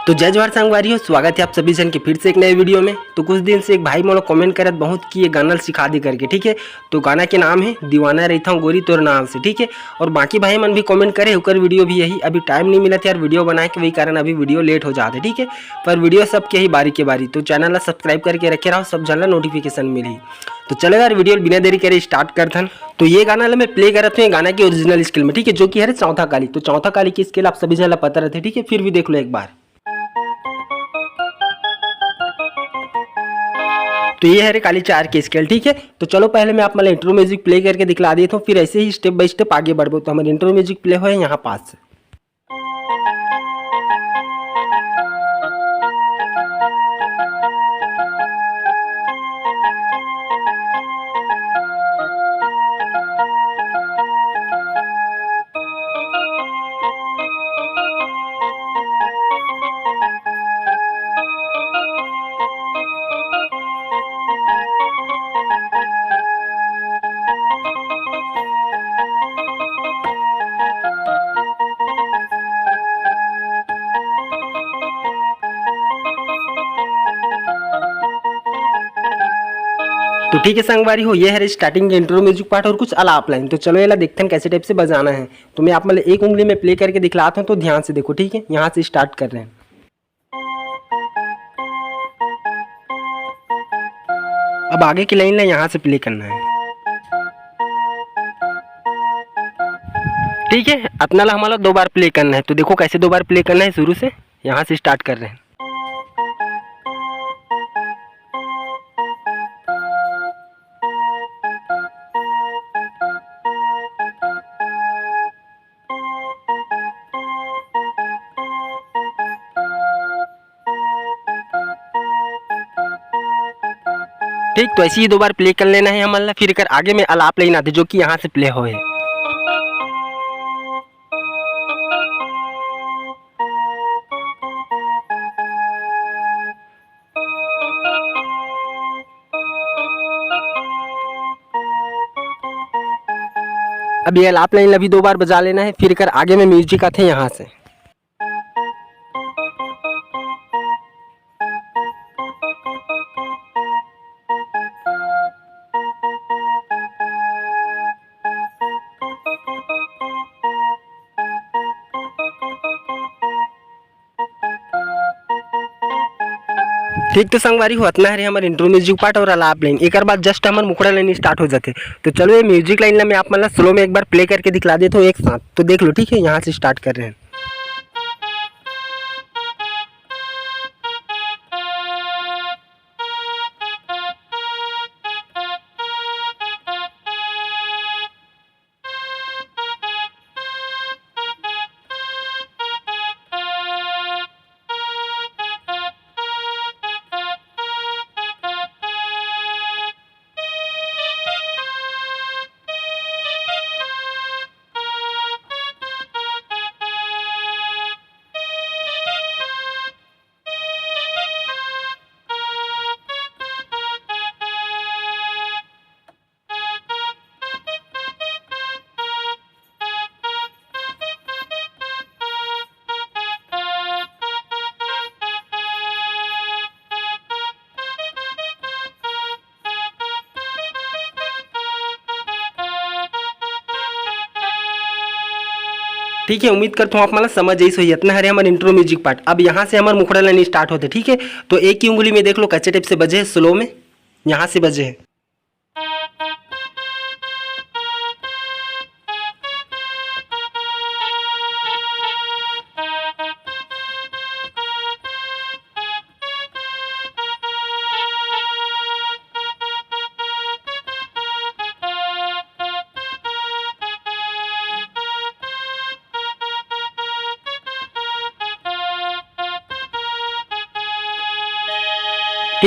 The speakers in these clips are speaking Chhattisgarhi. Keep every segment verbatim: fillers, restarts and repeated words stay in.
तो जय जोहार संगवारी हो, स्वागत है आप सभी जन के फिर से एक नए वीडियो में। तो कुछ दिन से एक भाई मोला कमेंट करत बहुत कि ये गाना ल सिखा दे करके, ठीक है। तो गाना के नाम है दीवाना रहिथंव गोरी तोर नाम से, ठीक है। और बाकी भाई मन भी कमेंट करे, ओकर वीडियो भी यही, अभी टाइम नहीं मिलत यार वीडियो बनाए के, वही कारण अभी वीडियो लेट हो जात हे, ठीक है। पर वीडियो सबके ही बारी के बारी, तो चैनल ला सब्सक्राइब करके रखे रहो, सब झन ला नोटिफिकेशन मिलही। तो चलो यार, वीडियो बिना देरी करे स्टार्ट करथन। तो ये गाना ला मैं प्ले करत हूँ, ये गाना के ओरिजिनल स्केल में, ठीक है, जो कि हरे चौथा काली। तो चौथा काली की स्केल आप सभी झन ला पता रहते, ठीक है, फिर भी देख लो एक बार। तो ये हरे काली चार के स्केल, ठीक है। तो चलो पहले मैं आप मन ला इंट्रो म्यूजिक प्ले करके दिखला देता हूँ, फिर ऐसे ही स्टेप बाय स्टेप आगे बढ़बो। तो हमर इंट्रो म्यूजिक प्ले होए यहाँ पास से। तो ठीक है संगवारी हो, ये हरे स्टार्टिंग के इंट्रो म्यूजिक पार्ट और कुछ अलाप लाइन। तो चलो एला देखथन कैसे टाइप से बजाना है। तो मैं आप मन ल एक उंगली में प्ले करके दिखलात हूँ, तो ध्यान से देखो, ठीक है, यहाँ से स्टार्ट कर रहे हैं। अब आगे की लाइन ला यहाँ से प्ले करना है, ठीक है। अतना ला हमला दो बार प्ले करना है। तो देखो कैसे दो बार प्ले करना है, शुरू से यहाँ से स्टार्ट कर रहे हैं। ठीक, तो ऐसे ही दो बार प्ले कर लेना है हमन ला। फिर एकर आगे में अलाप लाइन आथे, जो कि यहाँ से प्ले होए। अब ये अलाप लाइन ला भी दो बार बजा लेना है, फिर एकर आगे में म्यूजिक आथे यहाँ से। ठीक, तो संगवारी हो, अतना हरे हमर इंट्रो म्यूजिक पार्ट और अलाप लाइन। एकर बाद जस्ट हमर मुखड़ा लाइन स्टार्ट हो जाथे। तो चलो, ये म्यूजिक लाइन ला मैं आप मन ला स्लो में एक बार प्ले करके दिखला देता हूँ एक साथ। तो देख लो, ठीक है, यहाँ से स्टार्ट कर रहे हैं। ठीक है, उम्मीद करता हूँ आप मन ला समझ आइस होही। इतना हरे हमर इंट्रो म्यूजिक पार्ट। अब यहाँ से हमर मुखड़ा लाइन स्टार्ट होथे, ठीक है। तो एक ही उंगली में देख लो, कच्चे टाइप से बजे है, स्लो में यहाँ से बजे है।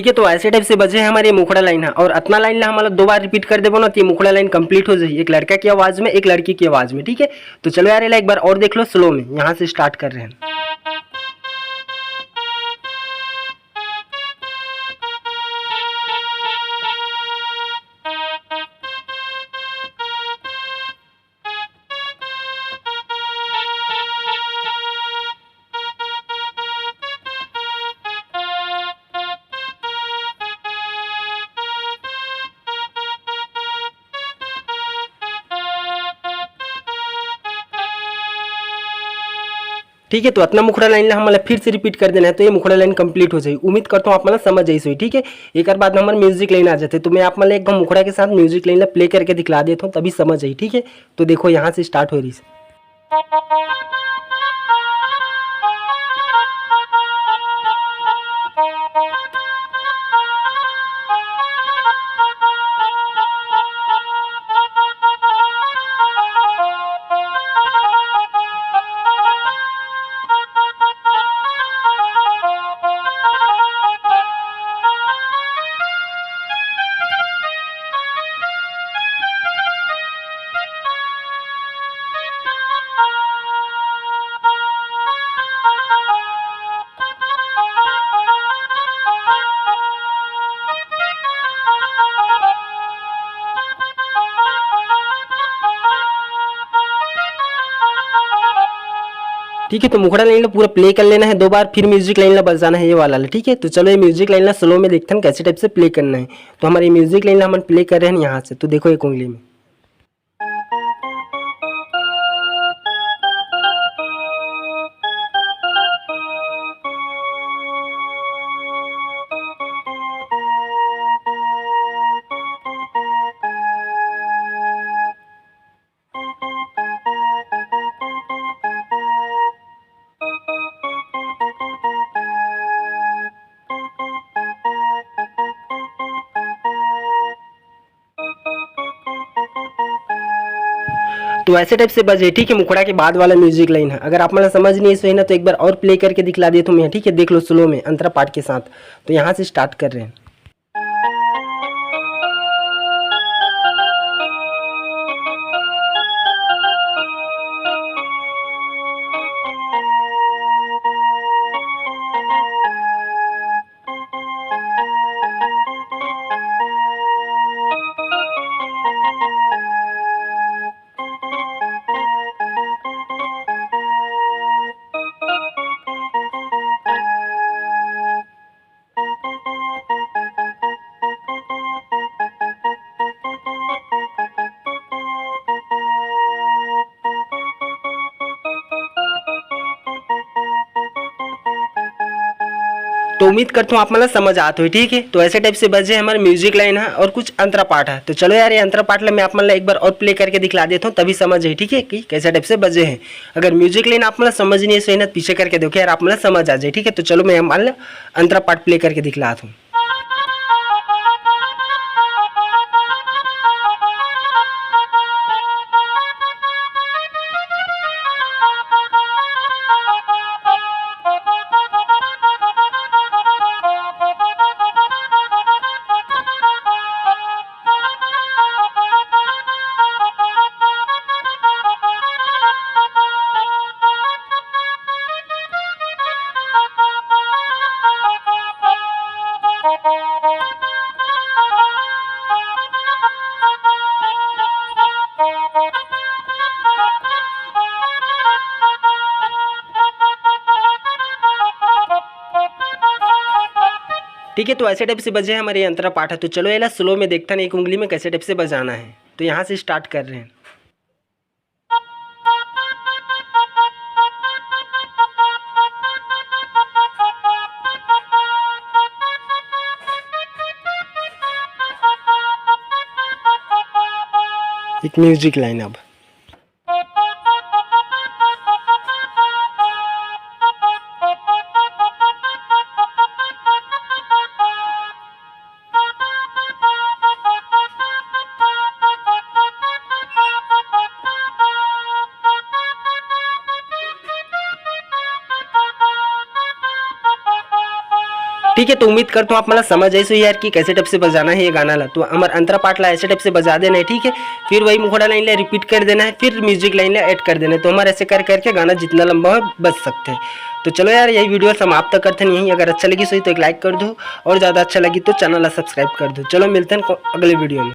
ठीक है, तो ऐसे टाइप से बजे हे हमर ये मुखड़ा लाइन ह, और अतना लाइन ला हमन ला दो बार रिपीट कर देबो ना, तो ये मुखड़ा लाइन कंप्लीट हो जाही एक लड़का की आवाज में, एक लड़की की आवाज में। ठीक है, तो चलो यार, एला एक बार और देख लो स्लो में, यहाँ से स्टार्ट कर रहे हैं। ठीक है, तो अतना मुखड़ा लाइन ला हमन ला फिर से रिपीट कर देना है, तो ये मुखड़ा लाइन कंप्लीट हो जाही। उम्मीद करता हूँ आप मन ला समझ आइस होही। ठीक है, एकर बाद हमर म्यूजिक लाइन आ जाथे, तो मैं आप मन ला एक घांव मुखड़ा के साथ म्यूजिक लाइन ला प्ले करके दिखला देता हूँ, तभी समझ आही। ठीक है, तो देखो, यहाँ से स्टार्ट हो रही है। ठीक है, तो मुखड़ा लाइन ला पूरा प्ले कर लेना है दो बार, फिर म्यूजिक लाइन ला बजाना है ये वाला ला। ठीक है, तो चलो ये म्यूजिक लाइन ला स्लो में देखथन कैसे टाइप से प्ले करना है। तो हमर ये म्यूजिक लाइन ला हमन प्ले कर रहे हैं यहाँ से, तो देखो एक उंगली में। तो ऐसे टाइप से बजे, ठीक है, मुखड़ा के बाद वाला म्यूजिक लाइन ह। अगर आप मन ला समझ नहीं आइस होही ना, तो एक बार और प्ले करके दिखला देथों मैं, ठीक है, देख लो स्लो में अंतरा पाठ के साथ। तो यहाँ से स्टार्ट कर रहे हैं। तो उम्मीद करता हूँ आप मन ला समझ आत होही, ठीक है। तो ऐसे टाइप से बजे हमर म्यूजिक लाइन ह और कुछ अंतरा पाठ ह। तो चलो यार, ये अंतरा पाठ ला मैं आप मन ला एक बार और प्ले करके दिखला देता हूँ, तभी समझ आही, ठीक है, कि कैसे टाइप से बजे हैं। अगर म्यूजिक लाइन आप मन ला समझ नहीं आइस होही ना, पीछे करके देखो यार, आप मन ला समझ आ जाए, ठीक है। तो चलो मैं आप मन ला अंतरा पाठ प्ले करके दिखलात हूँ। ठीक है, तो ऐसे टाइप से बजे हमर ये अंतरा पाठ ह। तो चलो, एला स्लो में देखथन, एक उंगली में कैसे टाइप से बजाना है। तो यहाँ से स्टार्ट कर रहे हैं। एक म्यूजिक लाइन अब। ठीक है, तो उम्मीद करता हूँ आप मन ला समझ आइस होही यार कि कैसे type से बजाना है ये गाना ला। तो हमर अंतरा part ला ऐसे type से बजा देना है, ठीक है। फिर वही मुखड़ा line ला repeat कर देना है, फिर music line ला add कर देना है। तो हमर ऐसे कर करके गाना जितना लंबा हो बज सकते हैं। तो चलो यार, यही video समाप्त करते हैं यहीं। अगर अच्छा लगिस होही तो एक like कर दो, और ज़्यादा अच्छा लगिस तो channel ला subscribe कर दो। चलो मिलते हैं को-, अगले video में।